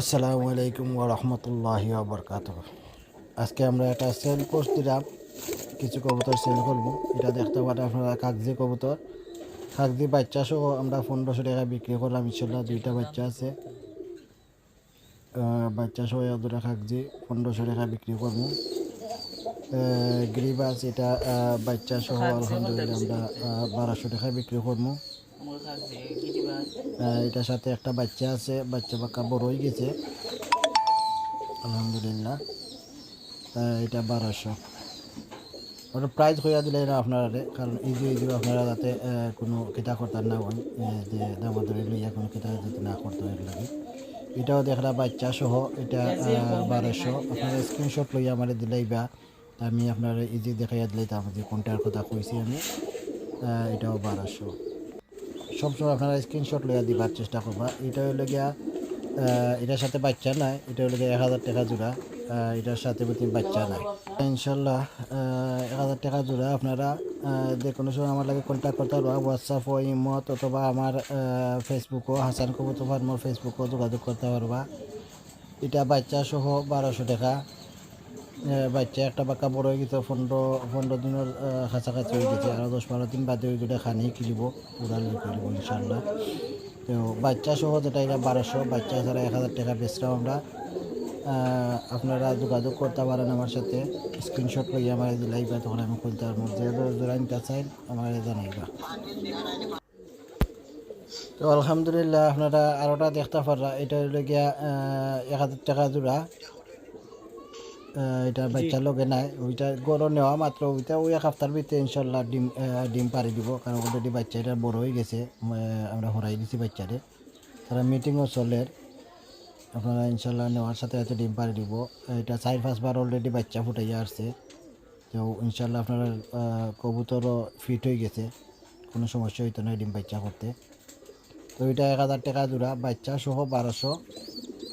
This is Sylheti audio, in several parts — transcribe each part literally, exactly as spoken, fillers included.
আসসালামু আলাইকুম ওয়া রাহমাতুল্লাহি ওয়া বারাকাতুহু। আজকে আমরা একটা সেল পোস্ট দিলাম, কিছু কবুতর সেল করবো। এটা দেখতে পারেন আপনারা, কাগজি কবুতর। কাগজি বাচ্চা সহ আমরা পনেরোশো টাকা বিক্রি করলাম, ইনশাল্লাহ দুইটা বাচ্চা আছে। আহ, বাচ্চা সহ এক জোড়া কাগজি পনেরোশো টাকা বিক্রি করবো। আহ, গিরিবাস এটা, আহ, বাচ্চা সহ আলহামদুলিল্লাহ আমরা, আহ, বারোশো টাকা বিক্রি করবো। আহ, এটার সাথে একটা বাচ্চা আছে, বাচ্চা বাক্কা বড় হয়ে গেছে আলহামদুলিল্লাহ। আহ, এটা বারোশো। ওটা প্রাইস কইয়া দিলে না আপনারা, কারণ ইজি ইজি আপনারা যাতে, আহ, কোনো কিতা করতাম না হয়, আহ, যে দামাদারি লইয়া কোনো কিতা যদি না করতে হয় লাগে। এটাও দেখরা বাচ্চা সহ, এটা, আহ, বারোশো। আপনারা স্ক্রিনশট লইয়া আমারে দিলেই বা আমি আপনারা ইজি দেখাইয়া দিলে, তার মধ্যে কোনটার কথা কইছি আমি, আহ, এটাও বারোশো। সবসময় আপনারা স্ক্রিনশট লইয়া দিবার চেষ্টা করবা। এটা হইলো গিয়া, আহ, এটার সাথে বাচ্চা নাই, এটা হইলো গিয়া এক হাজার টাকা জোড়া, আহ, এটার সাথে প্রতি বাচ্চা নাই। ইনশাল্লাহ, আহ, এক হাজার টাকা জোড়া। আপনারা, আহ, যে কোনো সময় আমার লাগে কন্ট্যাক্ট করতে পারবা, হোয়াটসঅ্যাপ ও ইমোত অথবা আমার, আহ, ফেসবুকও, হাসান কবুতর ফার্মর ফেসবুকও যোগাযোগ করতে পারবা। এটা বাচ্চা সহ বারোশো টাকা। এ, বাচ্চা একটা বাক্কা বড় হয়ে গেছে, পনেরো, পনেরো দিনের, আহ, কাছাকাছি হয়ে গেছে। আরও দশ বারো দিন বাদে ওই দুটা খানি কিনবো, ওরা লই কিনবো ইনশাল্লাহ। তো বাচ্চা সহ যেটা, এটা বারোশো, বাচ্চা ছাড়া এক হাজার টাকা বেচলাম আমরা। আহ, আপনারা যোগাযোগ করতে পারেন আমার সাথে, স্ক্রিনশট লইয়া আমার দিলাই বা তখন আমি খুলতে পারবো। যে জোড়া নিতে চাই, আমার জানাইবা। তো আলহামদুলিল্লাহ, আপনারা আরোটা দেখতে পাররা, এটা হইলো গিয়া, আহ, এক হাজার টাকা জোড়া। আহ, এটা বাচ্চা লগে নাই, ওইটা গরো নেওয়া মাত্র, ওইটা ওই এক হাপ্তার ভিতরে ইনশাল্লাহ ডিম, আহ, ডিম পাড়ি দিব, কারণ অলরেডি বাচ্চা এটা বড় হয়ে গেছে। আহ, আমরা হরাই দিছি বাচ্চারে, তারা মিটিংও চলের। আপনারা ইনশাল্লাহ নেওয়ার সাথে সাথে ডিম পাড়ি দিব। এটা চার পাঁচবার অলরেডি বাচ্চা ফুটাইয়া আসছে। তো ইনশাল্লাহ আপনারা, আহ, কবুতরও ফিট হয়ে গেছে, কোনো সমস্যা হইতো না ডিম বাচ্চা করতে। তো এটা এক হাজার টাকা জোড়া, বাচ্চা সহ বারোশো,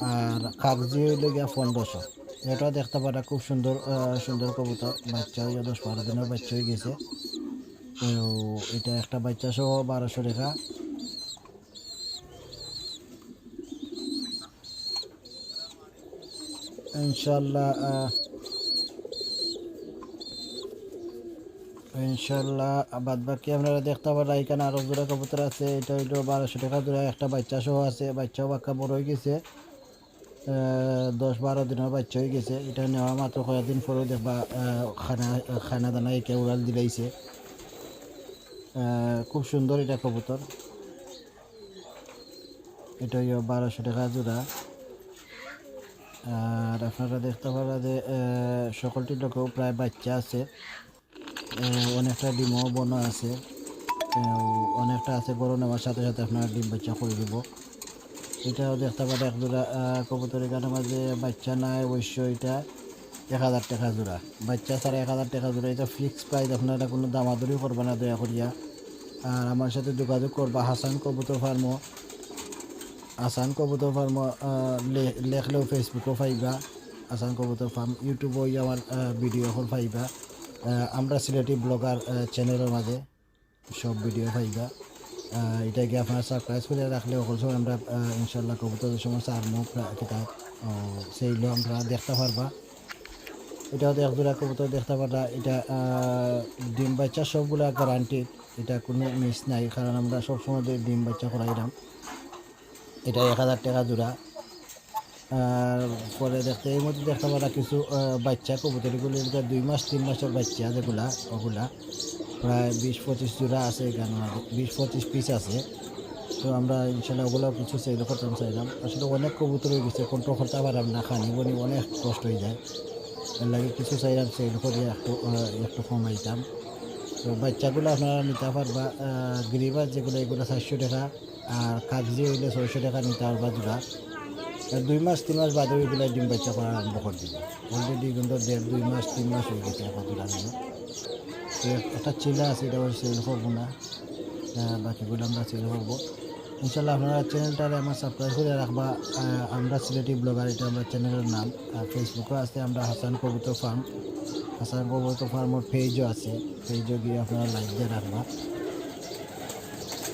আর কাগজি হইলো গিয়া পনেরোশো। এটা দেখতে পারা খুব সুন্দর, আহ, সুন্দর কবুতর, বাচ্চা হইয়া দশ বারো দিনের বাচ্চা হয়ে গেছে। তো এটা একটা বাচ্চা সহ বারোশো টাকা। ইনশাল্লাহ, আহ, ইনশাল্লাহ, বাদ বাকি আপনারা দেখতে পাররা, এখানে আরো জোড়া কবুতর আছে। এটা হইলো বারোশো টাকা জোড়া, একটা বাচ্চা সহ আছে, বাচ্চাও বাক্কা বড় হয়ে গেছে। আহ, দশ বারো দিনের বাচ্চা হয়ে গেছে। এটা নেওয়া মাত্র কয়েকদিন পরে দেখবা, আহ, খানা, খানা দানা একে উড়াল দিলাইছে। আহ, খুব সুন্দর এটা কবুতর। এটা হইলো বারোশো টাকা জোড়া। আর আপনারা দেখতে পাররা যে, আহ, সকলটির লগে প্রায় বাচ্চা আছে। আহ, অনেকটা ডিমও বনা আছে, আহ, অনেকটা আছে, গরো নেওয়ার সাথে সাথে আপনারা ডিম বাচ্চা করে দিব। এটাও দেখতে পাররা এক জোড়া, আহ, কবুতর, এখানে মাঝে বাচ্চা নাই অবশ্য। এটা এক হাজার টাকা জোড়া, বাচ্চা ছাড়া এক হাজার টাকা জোড়া। এটা ফিক্সড প্রাইস, আপনারা কোনো দামাদারি করবা না দয়া করিয়া। আর আমার সাথে যোগাযোগ করবা হাসান কবুতর ফার্মও। হাসান কবুতর ফার্মও, আহ, লে-, লেখলেও ফেসবুকও পাইবা। হাসান কবুতর ফার্ম, ইউটিউবও আমার, আহ, ভিডিও এখন পাইবা। আহ, আমরা সিলেটি ব্লগার, আহ, চ্যানেলের মাঝে সব ভিডিও পাইবা। আহ, এটা গিয়ে আপনারা সাবস্ক্রাইব করে রাখলে অকল সময় আমরা, আহ, ইনশাল্লাহ কবুতরের সময় চার মুখ রা-, কিতা, ও, সেইগুলো আপনারা দেখতে পারবা। এটাও তো এক জোড়া কবুতর দেখতে পারবা। এটা, আহ, ডিম বাচ্চা সবগুলা গ্যারান্টি, এটা কোনো মিস নাই, কারণ আমরা সবসময় যে ডিম বাচ্চা করাইলাম। এটা এক হাজার টাকা জোড়া। আর পরে দেখতে, এই মধ্যে দেখতে পারা কিছু, আহ, বাচ্চা কবুতরগুলি, এটা দুই মাস তিন মাসের বাচ্চা যেগুলা, ওগুলা প্রায় বিশ পঁচিশ জোড়া আছে এখানে, বিশ পঁচিশ পিস আছে। তো আমরা ইনশাল্লাহ ওগুলো কিছু সেল করতাম চাইলাম। আসলে অনেক কবুতর হয়ে গেছে, কন্ট্রোল করতে পারলাম না, খানি বনি অনেক কষ্ট হয়ে যায়। এর লাগে কিছু চাইলাম সেল করিয়া একটু, আহ, একটু কমাইতাম। তো বাচ্চাগুলো আপনারা নিতে পারবা, আহ, গিরিবাস যেগুলো, এগুলো চারশো টাকা, আর কাগজি হইলে ছয়শো টাকা নিতে পারবা জোড়া। আর দুই মাস তিন মাস বাদে ওইগুলো ডিম বাচ্চা করা আরম্ভ করে দিবে। অলরেডি কিন্তু দেড় দুই মাস তিন মাস হয়ে গেছে এখন জোড়াগুলো। তো এক-, একটা চিলা আছে, এটা সেল করবো না। আহ, বাকিগুলো আমরা সেল করবো ইনশাল্লাহ। আপনারা চ্যানেলটারে আমার সাবস্ক্রাইব করে রাখবা। আহ, আমরা সিলেটি ব্লগার, এটা আমরা চ্যানেলের নাম। আর ফেসবুকও আছে আমরা হাসান কবুতর ফার্ম, হাসান কবুতর ফার্মর পেজও আছে, পেজও গিয়ে আপনারা লাইক দিয়ে রাখবা।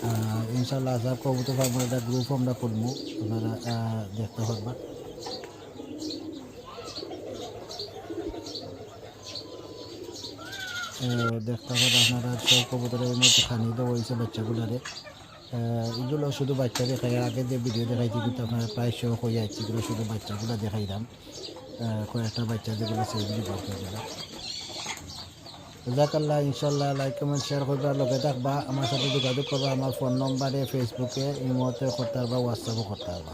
আহ, ইনশাল্লাহ হাসান কবুতর ফার্মর একটা গ্রুপ আমরা করবো, আপনারা, আহ, দেখতে পারবা। এ, দেখতা পাররা আপনারা, সব কবুতরের মধ্যে খানি দেওয়া অইছে বাচ্চাগুলারে। এ, ইগুলো শুধু বাচ্চা দেখাই, আগে যে ভিডিও দেখাইছি কিন্তু আপনারা প্রায় শখ অইয়া আইছে, ইগুলো শুধু বাচ্চাগুলা দেখাইলাম। এ, কয়েকটা বাচ্চা যেগুলো সেগুলি বার করে দিলাম। জাজাকাল্লাহ, ইনশাল্লাহ like, comment, share করবা, লগে থাকবা, আমার সাথে যোগাযোগ করবা, আমার ফোন নম্বরে, Facebook-এ, ইমোতে করতে পারবা, WhatsApp-ও করতে পারবা।